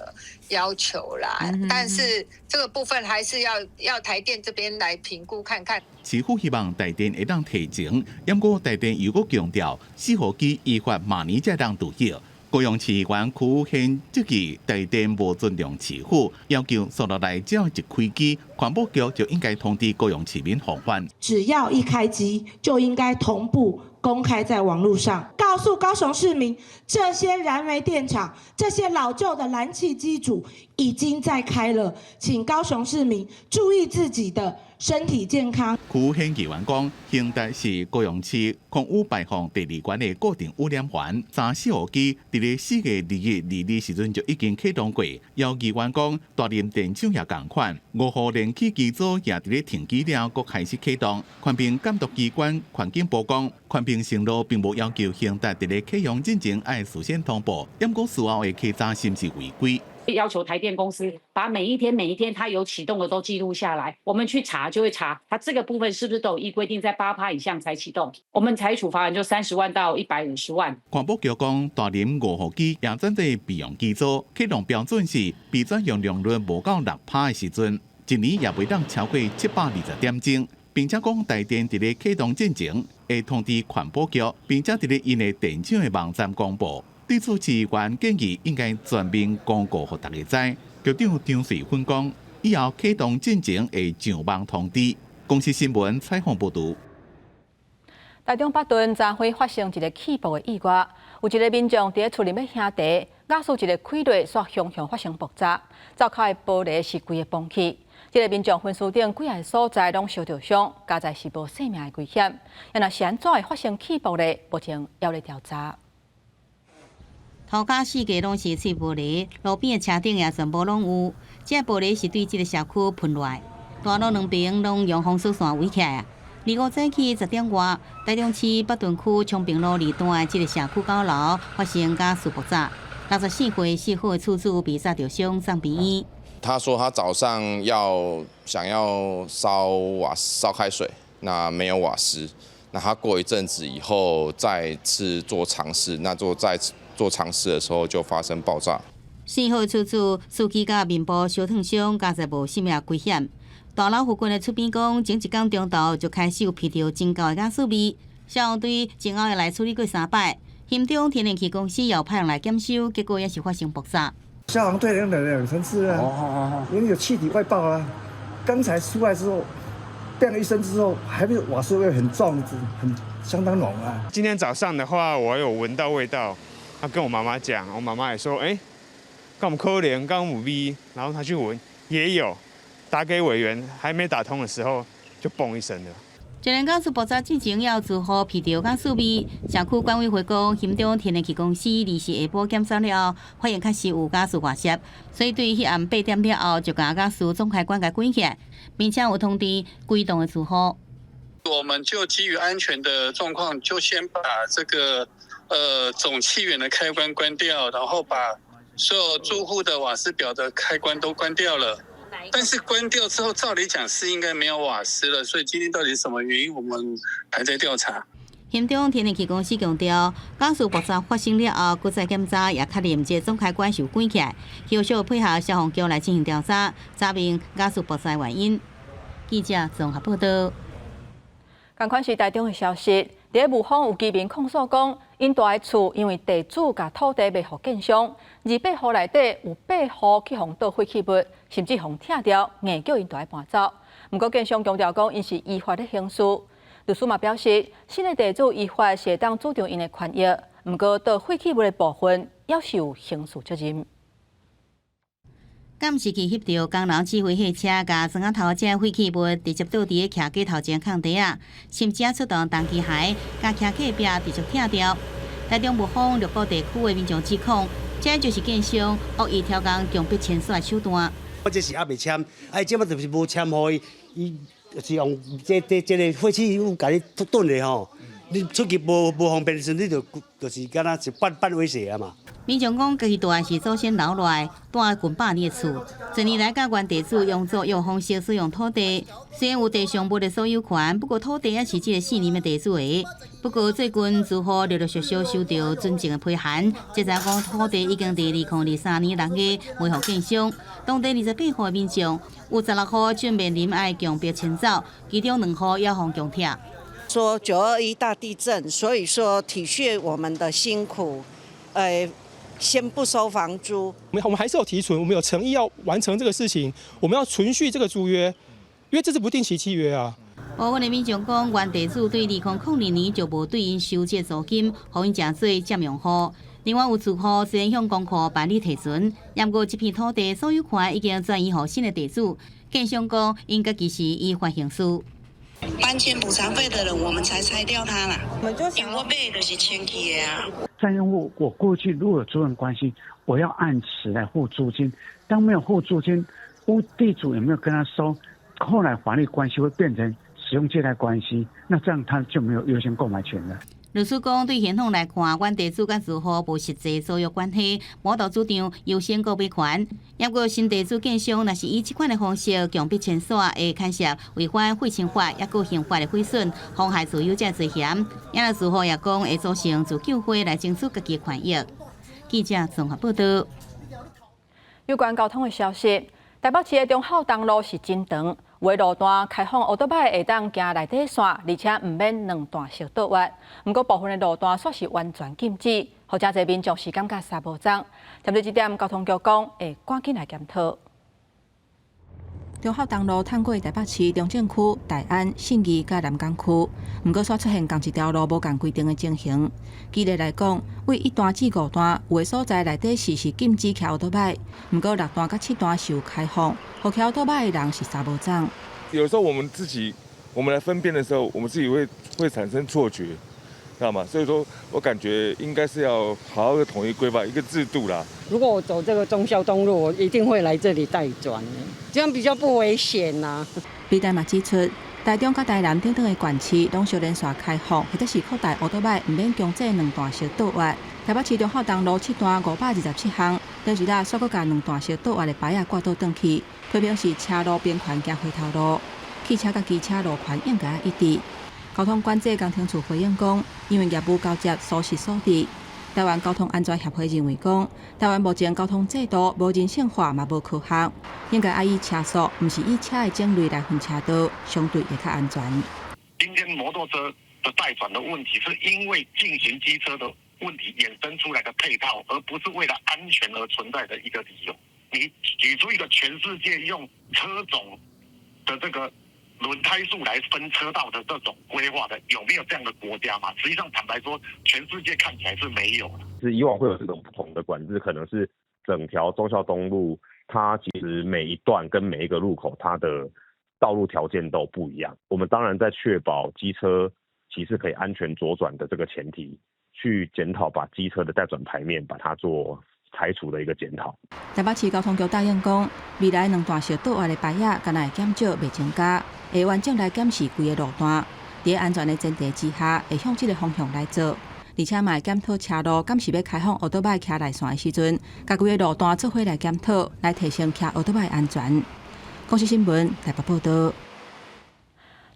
Speaker 15: 要求啦。但是這個部分還是要台電這邊來評估看看。
Speaker 2: 市府希望台電會當提前，毋過台電又閣強調，4號機依法明年才當除役。高雄市議員柯宇軒質疑台電無尊重市府，要求紲落來只要一開機，環保局就應該通知高雄市民防範。
Speaker 16: 只要一開機，就應該同步公開在網路上，告訴高雄市民，這些燃煤電廠、這些老舊的燃氣機組已經在開了，請高雄市民注意自己的身體健康。
Speaker 2: 柯宇軒議員講，興達是高雄市空污排放第二關的固定污染源，三四號機佇咧4月21、22時陣就已經啟動過。姚議員講，大林電廠也仝款，5號燃氣機組也佇咧停機了，閣開始啟動。環評監督機關環境部講，環評承諾並無要求興達佇咧啟用進前愛事先通報，毋過事後的稽查是毋是違規？
Speaker 25: 要求台電公司把每一天每一天它有啟動的都記錄下來，我們去查就會查，它這個部分是不是都有依規定在8趴以上才啟動？我們採處罰款就30萬到150萬。
Speaker 2: 環保局講，大林5號機也轉做備用機組，啟動標準是備轉容量率無到6趴的時陣，一年也袂當超過720點鐘。並且講台電佇咧啟動進前會通知環保局，並且佇咧𪜶的電廠的網站公布。對此，市議員建議應該全面公告予大家知。局長張瑞芬講，以後啟動進前會上網通知。公視新聞採訪報導。
Speaker 1: 台中北屯昨昏發生一个氣爆的意外，有一个民眾佇咧厝裡欲兄茶，瓦斯一个開落，煞雄雄發生爆炸，灶跤的玻璃是規个崩去。這个民眾分屍頂幾个所在攏燒著傷，佳哉是無性命的危險。若是按怎會發生氣爆咧？目前猶咧調查。
Speaker 10: 塗跤四界攏是碎玻璃，路邊的車頂也全部攏有。這玻璃是對這个社區噴落來，大路兩邊攏用封鎖線圍起來。25早起10點外，台中市北屯區昌平路二段的這个社區9樓發生瓦斯爆炸，64歲姓郝的厝主被炸著傷，送病院。
Speaker 26: 他說他早上要想要燒瓦燒開水，那沒有瓦斯，那他過一陣子以後再次做嘗試，那做再次做嘗試的時候就發生爆炸。
Speaker 10: 姓郝厝主手指佮面部燒燙傷，佳哉無性命危險。大樓附近的厝邊講，前一工中晝就開始有聞著真厚的瓦斯味，消防隊前後來處理過三擺。興中天然氣公司又派人來檢修，結果也是發生爆炸。
Speaker 27: 消防隊來兩三次啊，因為有氣體外爆啊。剛才出來之後，變了一聲之後，還沒瓦斯味很重，很相當濃啊。
Speaker 19: 今天早上的話，我有聞到味道，他跟我媽媽講，我媽媽也說，哎，敢有可能，敢有味，然後他去聞，也有，打給委員，還沒打通的時候，就嘣一聲了。
Speaker 10: 一連瓦斯爆炸之前，有住戶鼻著瓦斯味。社區管委會講，興中天然氣公司24下晡檢查了後，發現確實有瓦斯外洩，所以對彼暗8點了後就共瓦斯總開關共關起來，並且有通知規棟的住戶。
Speaker 3: 我們就基於安全的狀況，就先把這個總氣源的開關關掉，然後把所有住戶的瓦斯表的開關都關掉了。但是關掉之後，照理講是應該沒有瓦斯了，所以今天到底什麼原因，我們還在調查。
Speaker 10: 興中天然氣公司強調，瓦斯爆炸發生了後，閣再檢查也確認這總開關是有關起來，後續配合消防局來進行調查，查明瓦斯爆炸原因。記者綜合報道。
Speaker 1: 仝款是台中的消息，佇咧霧峰有居民控訴講，𪜶蹛的厝因為地主共土地賣予建商，28戶內底有8戶去予倒廢棄物，甚至予拆掉，硬叫𪜶著愛搬走。毋過建商強調講，𪜶是依法咧行事。律師嘛表示，新的地主依法是會當主張𪜶的權益，毋過倒廢棄物的部分，猶是有刑事責任。
Speaker 10: 監視器翕著工人指揮貨車，共磚仔頭這廢棄物直接倒佇咧徛家頭前空地仔，甚至出動重機械，共徛家壁直接拆掉。台中霧峰六股地區的民眾指控，這就是建商惡意挑工強迫遷徙的手段。
Speaker 4: 我這是猶未簽，啊，這擺就是無簽予伊，伊就是用這個廢棄物共你囤咧吼，你出去無方便的時陣，你就是敢若是半半威脅啊嘛。
Speaker 10: 民眾講，家己蹛是祖先留落來，蹛近百年的厝，近年來佮原地主用租約方式使用土地，雖然有地上物的所有權，不過土地猶是這個姓林的地主的。不過最近住戶陸陸續續收著准證的批函，這才講土地已經佇2023年6月賣予建商，當地28戶的民眾有16戶正面臨愛強迫遷走，其中兩戶猶予強拆。
Speaker 14: 說921大地震，所以說體恤我們的辛苦，先不收房租。
Speaker 17: 我們還是有提存，我們有誠意要完成這個事情，我們要存續這個租約，因為這是不定期契約啊。
Speaker 10: 部分的民眾講，原地主對2002年就無對𪜶收這租金，予𪜶成做佔用戶。另外有住戶雖然向公庫辦理提存，毋過這片土地所有權已經轉移予新的地主。建商講，𪜶家己是依法行事。
Speaker 18: 搬遷補償費的人，我們才拆掉他啦。因為我買的就是清氣的啊。
Speaker 20: 占用物，我過去如果有租賃關係，我要按時來付租金。當沒有付租金，屋地主有沒有跟他收？後來法律關係會變成使用借貸關係，那這樣他就沒有優先購買權了。
Speaker 10: 律師講，對憲法來看，原地主佮住戶無實際租約關係，無法度主張優先購買權。毋過新地主建商若是以這款的方式強迫遷徙，會牽涉違反廢清法，抑閣刑法的毀損、妨害自由這罪嫌。也若住戶也講會組成自救會來爭取家己的權益。記者綜合報道。
Speaker 1: 有關交通的消息，台北市的忠孝東路是真長，有的路段開放歐多擺會當行內底線，而且毋免兩段式倒彎。毋過部分的路段煞是完全禁止，予誠濟民眾是感覺三無鏘。針對這點，交通局講會趕緊來檢討。忠孝東路通過台北市中正區、大安、信義佮南港區，毋過煞出現仝一條路無仝規定的情形。舉例來講，位一段至五段有的所在內底線是禁止騎歐多擺，毋過六段佮七段是有開放，予騎歐多擺的人是三無鏘。
Speaker 21: 有時候我們自己，我們來分辨的時候，我們自己會產生錯覺，知道嗎？所以說我感覺應該是要好好的統一規範一個制度啦。
Speaker 28: 如果我走這個忠孝東路，我一定會來這裡待轉，這樣比較不危險吶。
Speaker 1: 李大嘛指出，台中佮台南等等的縣市攏小連續開放，或者是擴大歐多擺，毋免強制兩段式倒彎。台北市忠孝東路七段527項，頂一日煞閣共兩段式倒彎的牌仔掛倒轉去，批評是車路平權行回頭路，汽車佮機車路權應該一致。交通管制工程處回應講，因為業務交接疏失所致。台灣交通安全協會認為講，台灣目前交通制度無人性化，嘛無科學，應該愛以車速，毋是以車的種類來分車道，相對會較安全。
Speaker 29: 今天摩托車的待轉的問題，是因為進行機車的問題衍生出來的配套，而不是為了安全而存在的一個理由。你舉出一個全世界用車種的這個輪胎數來分車道的這種規劃的，有沒有這樣的國家嘛？實際上，坦白說，全世界看起來是沒有。
Speaker 30: 是以往會有這種不同的管制，可能是整條忠孝東路，它其實每一段跟每一個路口，它的道路條件都不一樣。我們當然在確保機車騎士可以安全左轉的這個前提，去檢討把機車的待轉牌面，把它做拆除的一個檢討。
Speaker 1: 台北市交通局答應講，未來兩段小倒彎的牌仔，敢若會減少，袂增加，會完整來檢視規个路段，佇安全的前提之下，會向這个方向來做。而且嘛會檢討車路，敢是欲開放歐多擺騎內線的時陣，共規个路段做伙來檢討，來提升騎歐多擺安全。公視新聞台北報導。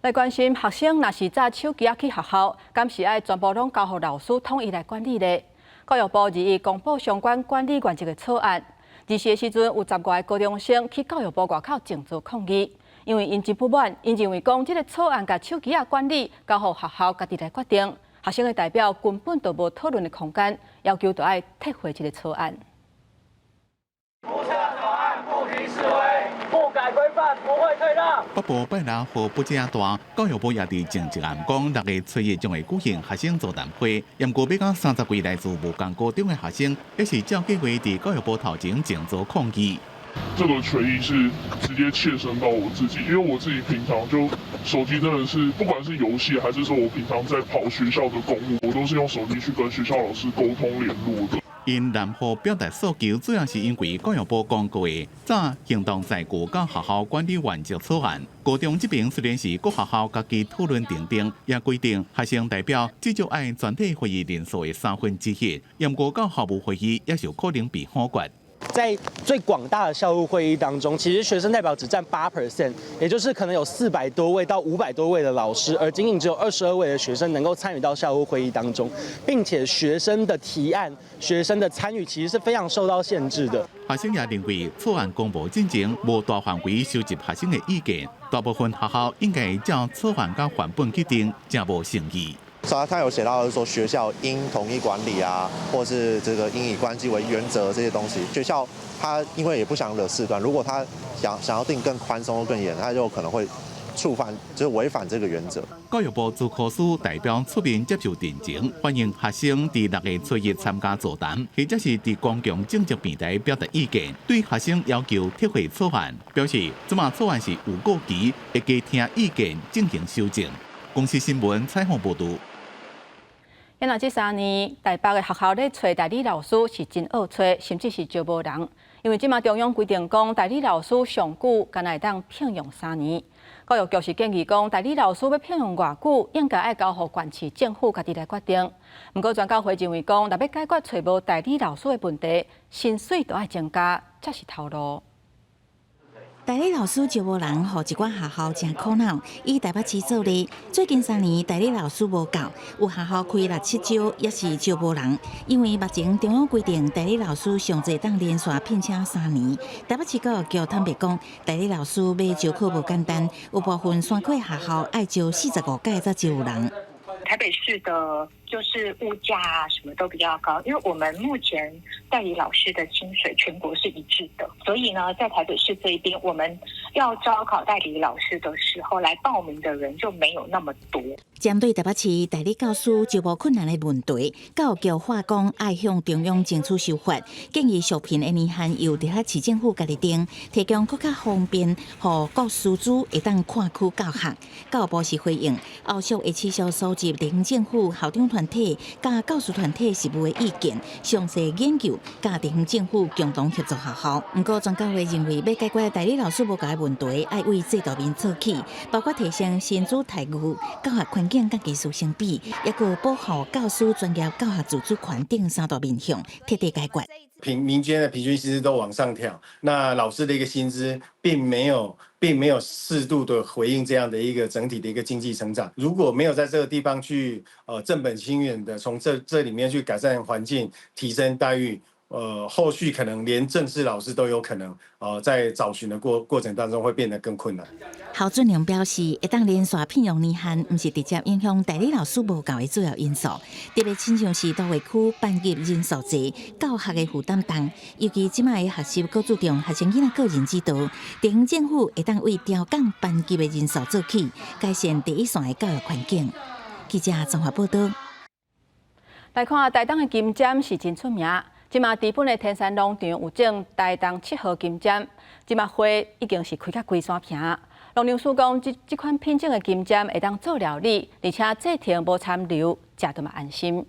Speaker 1: 來關心學生，若是紮手機仔去學校，敢是愛全部攏交予老師統一來管理咧？教育部21公布相關管理原則的草案。24的時陣，有10外个高中生去教育部外口靜坐抗議，因為𪜶真不滿，𪜶認為講這个草案共手機仔管理交予學校家己來決定，學生的代表根本就無討論的空間，要求著愛撤回這个草案。
Speaker 5: 不撤草案，不停示威，不改規範，不會退讓。
Speaker 2: 北部拜拉雨不止大，教育部也佇前一暗講，6月初一將會舉行學生座談會。毋過欲到30位來自無仝高中的學生，也是照計劃佇教育部頭前靜坐抗議。
Speaker 6: 這個權益是直接切身到我自己，因為我自己平常就手機真的是，不管是遊戲還是說我平常在跑學校的公務，我都是用手機去跟學校老師溝通聯絡的。
Speaker 2: 𪜶南予表達訴求，主要是因為教育部公告的早行動載具佮學校管理原則草案。高中這邊雖然是各學校家己討論訂定，也規定學生代表至少愛全體會議人數的1/3，毋過到校務會議也是有可能被否決。
Speaker 7: 在最廣大的校務會議當中，其實學生代表只佔8%，也就是可能有400多位到500多位的老師，而僅僅只有22位的學生能夠參與到校務會議當中，並且學生的提案、學生的參與其實是非常受到限制的。
Speaker 2: 學生也認為草案公布進前無大範圍收集學生的意見，大部分學校應該照草案佮範本去定，誠無誠意。
Speaker 8: 他有寫到，說學校應統一管理啊，或是這個應以關係為原則這些東西。學校他因為也不想惹事端，如果他想要定更寬鬆、更嚴，他就可能會觸犯，就是違反這個原則。
Speaker 2: 教育部資科司代表出面接受陳情，歡迎學生佇6月初一參加座談，或者是佇公共政策平台表達意見，對學生要求撤回草案，表示這馬草案是有過期，會加聽意見進行修正。公視新聞採訪報導。
Speaker 1: 那這3年，台北的學校咧揣代理老師是真惡揣，甚至是招無人。因為這馬中央規定講，代理老師上久干焦會當聘用3年。教育局是建議講，代理老師欲聘用偌久，應該愛交予縣市政府家己來決定。毋過專教會認為講，若欲解決揣無代理老師的問題，薪水著愛增加，才是頭路。
Speaker 10: 代理老師招無人，予一寡學校誠苦惱。以台北市做例，最近3年代理老師無夠，有學校開六七招，也是招無人。因為目前中央規定，代理老師上濟當連續聘請3年。台北市教育局坦白講，代理老師欲招可無簡單，有部分山區學校愛招45屆才招有人。
Speaker 9: 台北市的，就是物價啊，什麼都比較高。因為我們目前代理老師的薪水全國是一致的，所以呢，在台北市這邊，我們要招考代理老師的時候，來報名的人就沒有那麼多。
Speaker 10: 針對台北市代理教師招募困難的問題，教育局話講愛向中央爭取修法，建議續聘的年限由直轄市政府家己定，提供閣較方便，予各師資會當跨區教學。教育部是回應，後續會持續收集地方政府、校長團體佮教師團體實務的意見，詳細研究，佮地方政府共同協助學校。毋過專教會認為，欲解決代理老師無夠的問題，愛為制度面做起，包括提升薪資待遇、教學環境佮技術相比，抑閣保護教師專業教學自主權等三大面向，徹底解決。
Speaker 11: 民間的平均薪資都往上調，那老師的一個薪資並沒有適度的回應這樣的一個整體的一個經濟成長。如果沒有在這個地方去正本清源的從這裡面去改善環境、提升待遇，後續可能連正式老師都有可能，在找尋的過程當中會變得更困難。
Speaker 10: 侯俊良表示，會當連續聘用年限，毋是直接影響代理老師無夠的主要因素。特別親像是都會區班級人數濟，教學的負擔重，尤其這擺的學習閣注重學生囡仔個人指導，地方政府會當為調降班級的人數做起，改善第一線的教育環境。記者綜合報導。
Speaker 1: 來看台東的金針是真出名。這馬知本的天山農場有種台東7號金針，這馬花已經是開甲規山坪。農糧署講，這這款品種的金針會當做料理，而且製程無摻硫，食著嘛安心。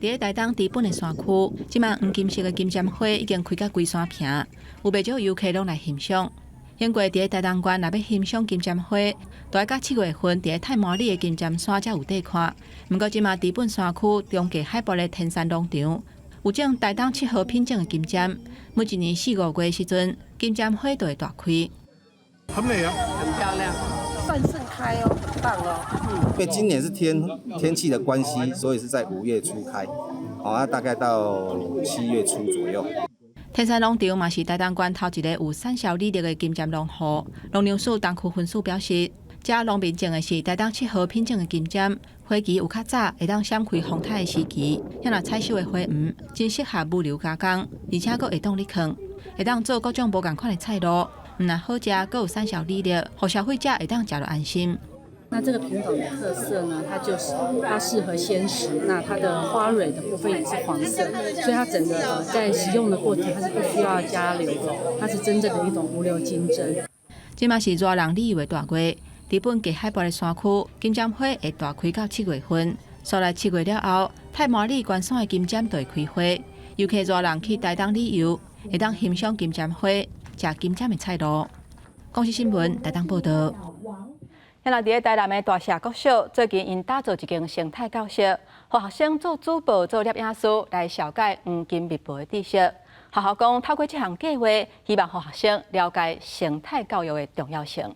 Speaker 1: 佇咧台東知本的山區，這馬黃金色的金針花已經開甲規山坪，有袂少遊客攏來欣賞。不過佇咧台東縣，若欲欣賞金針花，著愛到7月份佇咧太麻里的金針山才有得看。毋過這馬知本山區中低海拔的天山農場，有種台東7號品種的金針，每一年4、5月時陣，金針花就會大開。
Speaker 12: 很美啊，
Speaker 13: 很漂亮，算盛開哦，很棒哦。
Speaker 15: 因為今年是天氣的關係，所以是在5月初開，哦，大概到7月初左右。
Speaker 1: 天山農場嘛是台東縣頭一個有產銷履歷的金針農戶。農糧署東區分署表示，遮農民種的是台東7號品種的金針，花期有較早，會當閃開風颱的時期。遐若採收的花黃，真適合物流加工，而且閣會當咧囥，會當做各種無仝款的菜鹵。毋但好食，閣有產銷履歷，予消費者會當食著安心。
Speaker 16: 那這個品種的特色呢，它就是它適合鮮食，那它的花蕊的部分也是黃色，所以它整個在食用的過程，它是不需要加硫的，它是真正的一種無硫金針。
Speaker 1: 這馬是熱人旅遊的大月，知本低海拔的山區，金針花會大開到7月份。煞來7月了後，太麻里關山的金針就會開花。遊客熱人去台東旅遊，會當欣賞金針花，食金針的菜鹵。公視新聞台東報導。遐佇咧台南的大社國小，最近𪜶打造一間生態教室，予學生做主播、做攝影師來紹介黃金蜜桃的知識。學校講，透過這項計畫，希望予學生了解生態教育的重要性。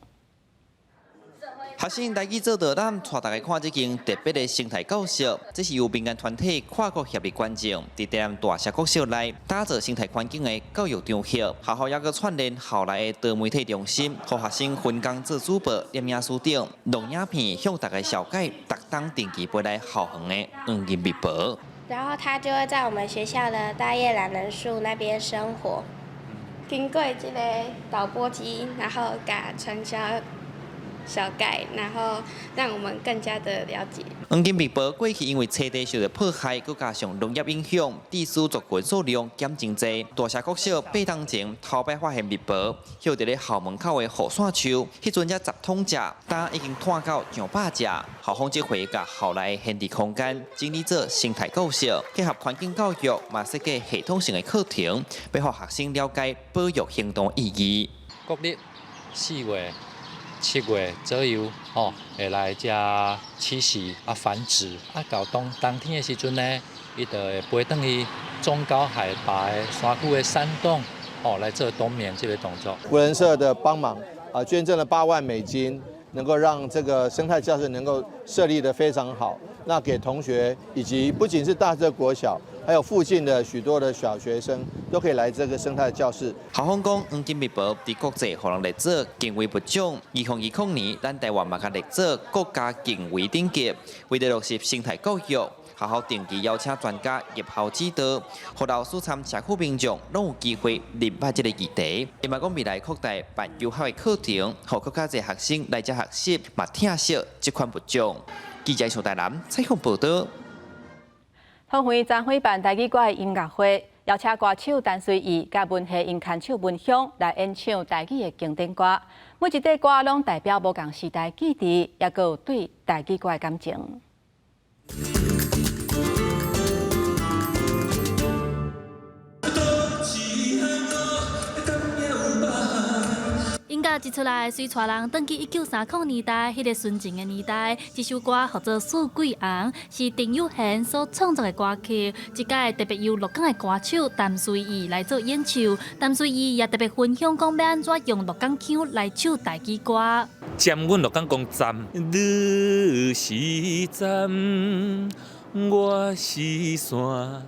Speaker 22: 學生來去做導覽，帶大家看這間特別的生態教室。這是由民間團體跨國協力捐贈，佇台南大社國小內打造生態環境的教育場域。學校猶閣串聯校內的多媒體中心，予學生分工做主播、攝影師等，錄影片向大家紹介逐冬定期飛來校園的黃金蜜桃。
Speaker 23: 然後他就會在我們學校的大葉欖仁樹那邊生活。經過這個導播機，然後共傳銷。小蓋，然後讓我們更加的了解。
Speaker 22: 黃金蜜桃過去因為棲地受著破壞，閣加上農業影響，致使族群數量減真濟。大社國小8冬前頭擺發現蜜桃，歇佇咧校門口的雨傘樹，彼陣才10桶隻，今已經湠到上百隻。校方這回共校內閒置空間整理做生態教室，結合環境教育，嘛設計系統性的課程，欲予學生了解保育行動意義。
Speaker 24: 國曆4月、7月左右，吼，會來遮棲息啊繁殖啊，到冬冬天的時陣呢，伊就會飛轉去中高海拔的山區的山洞，吼，來做冬眠這個動作。
Speaker 25: 扶輪社的幫忙啊，捐贈了8萬美金，能夠讓這個生態教室能夠設立得非常好。那給同學以及不僅是大社國小，還有附近的許多的小學生都可以來這個生態教室。
Speaker 22: 校方講，黃金蜜桃佇國際予人列做近危物種，2020年，咱台灣嘛共列做國家近危等級。為著落實生態教育，學校定期邀請專家入校指導，予老師參社區民眾攏有機會認捌這個議題。伊嘛講未來擴大辦遊學的課程，予閣較濟學生來遮學習，嘛疼惜這款物種。記者上台南採訪報導。
Speaker 1: 桃園昨昏辦台語歌的音樂會，邀請歌手陳隨意佮文藝𪜶牽手文香來演唱台語的經典歌。每一塊歌攏代表無仝時代記憶，也閣有對台語歌的感情。
Speaker 26: 音樂一出來，隨帶人轉去1930年代，彼個純情的年代。這首歌號做《四季紅》，是陳有賢所創作的歌曲。這擺特別由鹿港的歌手陳隨意來做演唱。陳隨意也特別分享講欲按怎用鹿港腔來唱台語歌。
Speaker 27: 針，阮鹿港講針，你是針，我是線，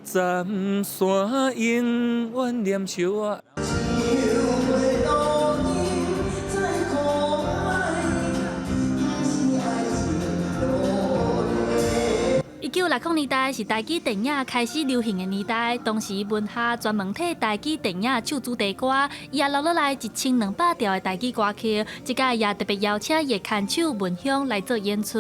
Speaker 27: 針線永遠連相愛。
Speaker 26: 1960年代是台語電影開始流行的年代，當時文夏專門替台語電影唱主題歌，伊也留落來1200條的台語歌曲，這擺也特別邀請伊的牽手文香來做演出。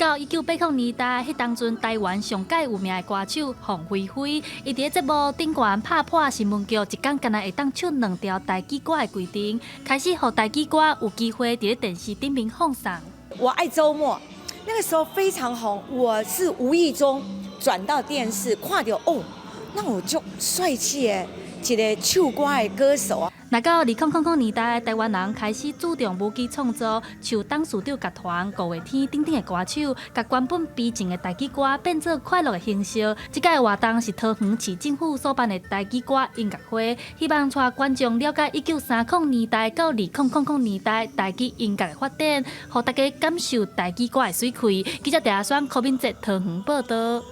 Speaker 26: 到1980年代，彼當陣台灣上蓋有名的歌手鳳飛飛，伊佇咧節目頂懸拍破新聞局一工干焦會當唱兩條台語歌的規定，開始予台語歌有機會佇咧電視頂面放送。
Speaker 3: 我愛週末，那個時候非常紅，我是無意中轉到電視，看著哦，那我就帥氣的一个唱歌的歌手啊。
Speaker 26: 來到2000年代，台灣人開始注重舞曲創作，像董事長樂團、五月天等等的歌手，共原本悲情的台語歌變做快樂的形式。這屆活動是桃園市政府所辦的台語歌音樂會，希望帶觀眾了解1930年代到2000年代台語音樂的發展，予大家感受台語歌的媠氣。記者鄭阿雙、柯敏哲桃園報道。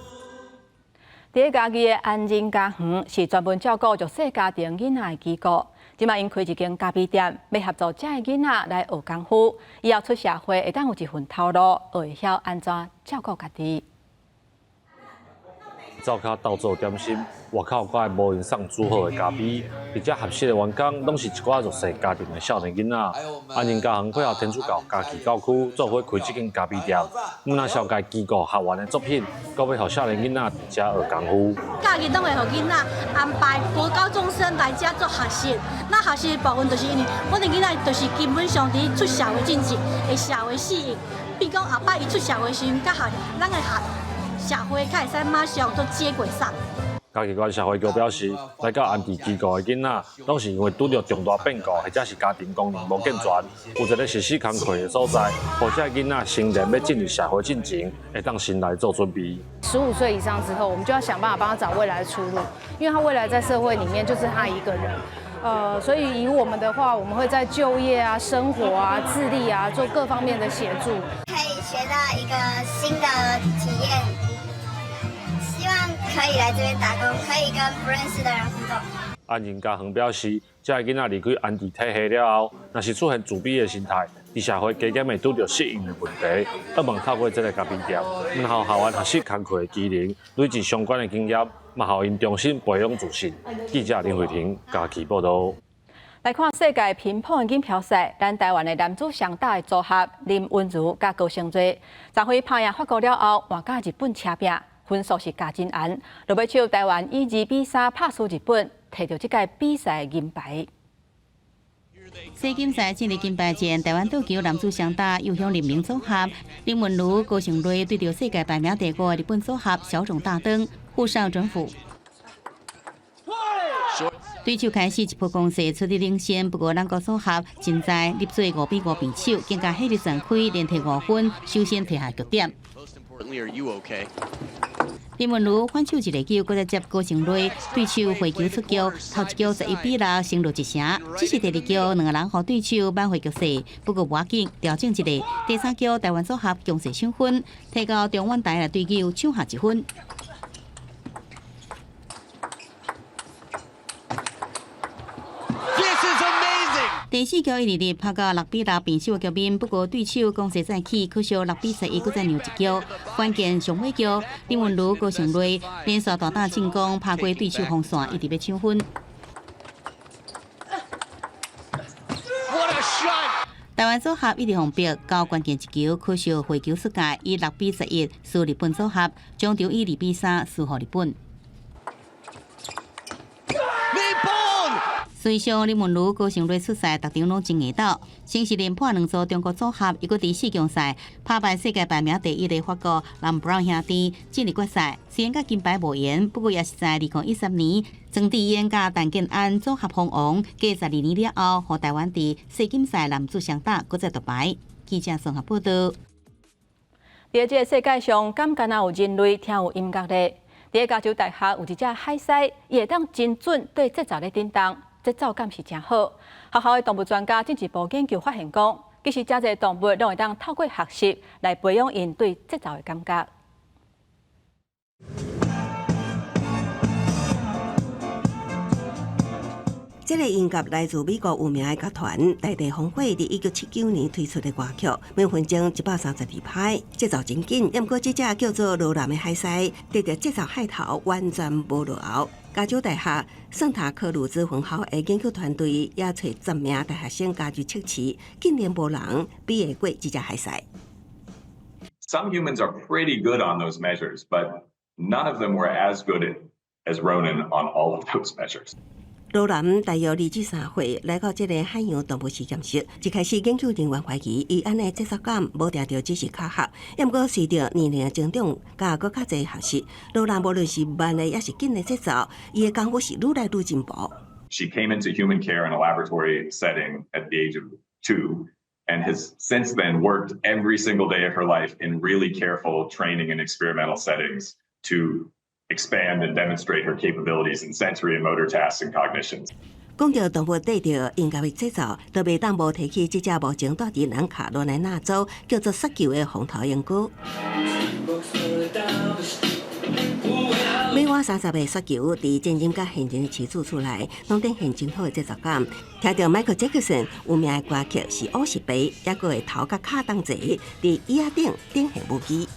Speaker 1: 佇咧嘉義的安仁家園是專門照顧弱勢家庭囡仔的機構，這擺𪜶開一間咖啡店，欲協助遮的囡仔來學功夫，以後出社會會當有一份頭路，學會曉按怎照顧家己。
Speaker 4: 灶跤鬥做點心，外口閣會無閒送煮好的咖啡。佇遮學習的員工，攏是一寡弱勢家庭的少年囡仔。安仁家園配合天主教嘉義教區，做伙開這間咖啡店。毋但紹介機構學員的作品，閣欲予少年囡仔佇遮學功夫。
Speaker 12: 假日攏會予囡仔安排國高中生來遮做學習。那學習的部分，就是因為阮的囡仔就是基本上佇出社會進前，會社會適應。比如講後擺伊出社會時陣，佮學咱的學。社會較會使馬上做接軌上。
Speaker 4: 嘉義縣社會局表示，來到安置機構的囡仔，攏是因為拄著重大變故，或者是家庭功能無健全，有一個實施工課的所在，予這囡仔成年欲進入社會進前，會當先來做準備。
Speaker 16: 15歲以上之後，我們就要想辦法幫他找未來的出路，因為他未來在社會裡面就是他一個人。所以以我們的話，我們會在就業啊、生活啊、自立啊，做各方面的協助。
Speaker 23: 可以學到一個新的體驗，希望可以來這邊打工，可以跟不認識的人互動。
Speaker 4: 安仁家園表示，這个囡仔離開安置體系了後，若是出現自卑的心態，佇社會加減會拄著適應的問題，希望透過這个咖啡店，予學員學習工課的技能，累積相關的經驗，嘛予𪜶重新培養自信。記者林慧婷嘉義報導。
Speaker 1: 來看世界乒乓錦標賽，咱台灣的男子雙打的組合林昀儒佮高昇瑞，昨昏拍贏法國了後，換佮日本車拼，分數是加真懸。落尾手台灣以2比3拍輸日本，提著這屆比賽銀牌。
Speaker 10: 世錦賽進入金牌戰，台灣桌球男子雙打右向林明組合林昀儒、高昇瑞對著世界排名第五的日本組合小冢大燈，互上轉負。對手開始一波攻勢出力領先，不過兩國組合真在入水5比5平手，更加火力全開，連提5分，首先提下局點。林昀儒反手一個球，閣再接高昇瑞，對手回球出局，頭一局11比6先落一城。只是第二局兩个人予對手挽回局勢，不過無要緊，調整一下。第三局台灣組合強勢搶分，提到中遠台的對手搶下一分。
Speaker 5: This is amazing.
Speaker 10: 第四局一二二拍到6比6平手的局面，不過對手攻勢再起，可惜6比11，閣再讓一局。關鍵上尾局，林昀儒、高昇瑞連續大膽進攻，拍過對手防線，一直欲搶分。
Speaker 5: What a shot!
Speaker 10: 台灣組合一直予逼到關鍵一球，可惜回球失界，以6比11輸日本組合，終場以2比3輸予日本。隨上林昀儒、高昇瑞出賽，逐場攏真硬鬥，先是連破兩組中國組合，猶閣佇四強賽拍敗世界排名第一的法國藍布朗兄弟進入決賽。雖然佮金牌無緣，不過也是在2013年莊智英佮陳建安組合封王，過12年了後，予台灣佇世錦賽男子雙打閣再奪牌。記者綜合報導。
Speaker 1: 佇這个世界上，敢干焦有人類聽有音樂咧？佇加州大學有一隻海獅，伊會當精準對節奏咧振動。節奏感是誠好。學校的動物專家進一步研究發現，講其實誠濟動物攏會當透過學習來培養𪜶對節奏的感覺。
Speaker 14: 這个音樂來自美國有名的樂團大地風火，佇1979年推出的歌曲，每分鐘132拍，節奏真緊。毋過這隻叫做羅南的海獅，得著節奏害頭完全無落後。加州大學聖塔克魯茲分校的研究團隊也揣10名大學生加入測試，竟然無人比會過這隻海獅。
Speaker 6: Some humans are pretty good on those measures, but none of them were as good as Ronan on all of those measures.
Speaker 14: 羅南大約2至3歲來到這个海洋動物實驗室，一開始研究人員懷疑伊按呢節奏感無定著只是巧合，毋過隨著年齡的增長，佮閣較濟學習，羅南無論是慢的抑是緊的節奏，伊的功夫是愈來愈進步。
Speaker 6: She came into human care in a laboratory setting at the age of 2 and has since then worked every single day of her life in really careful training and experimental settings to expand and demonstrate her capabilities in sensory and motor tasks and cognitions.
Speaker 14: 講著動物對著音樂的節奏，就袂當無提起這隻目前蹛佇南卡羅來納州叫做雪球的紅頭鸚鵡。每晚30個雪球佇真人佮現人的飼主厝內，攏展現真好的節奏感。聽著 Michael Jackson 有名的歌曲是50倍，抑閣會頭佮跤同齊佇椅仔頂展現舞技。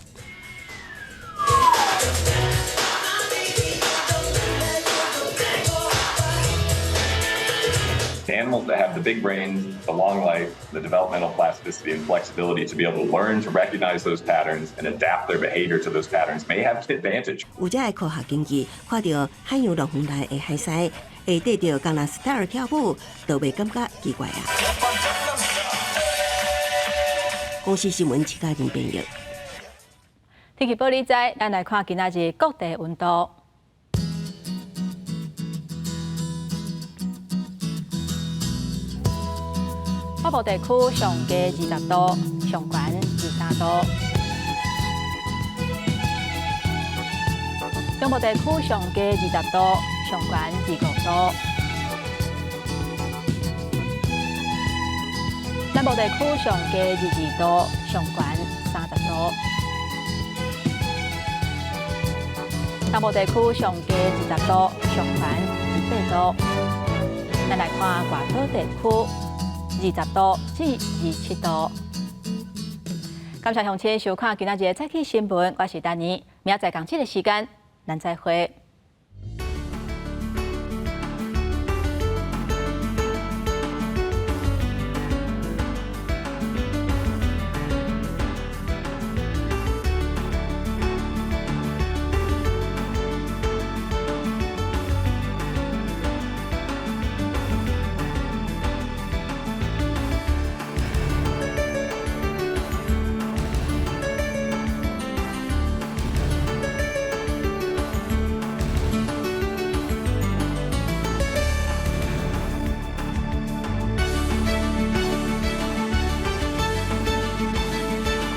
Speaker 6: Animals that have the big brains, the long life, the developmental plasticity and flexibility to be able to learn to recognize those patterns and adapt their behavior to those patterns may have an advantage.
Speaker 14: 有遮的科學根據，看著海洋樂園內的海獅會綴著江南 style 跳舞，都袂感覺奇怪啊。公視新聞，徐嘉玲編譯。
Speaker 1: 天氣報你知，咱來看今仔日各地溫度。北部地區上低20度，上懸23度；中部地區上低20度，上懸25度；南部地區上低22度，上懸30度；東部地區上低20度，上懸28度。咱來看外島地區。20度至27度。感謝鄉親收看今仔日的早起新聞，我是丹妮，明仔載仝這个時間，咱再會。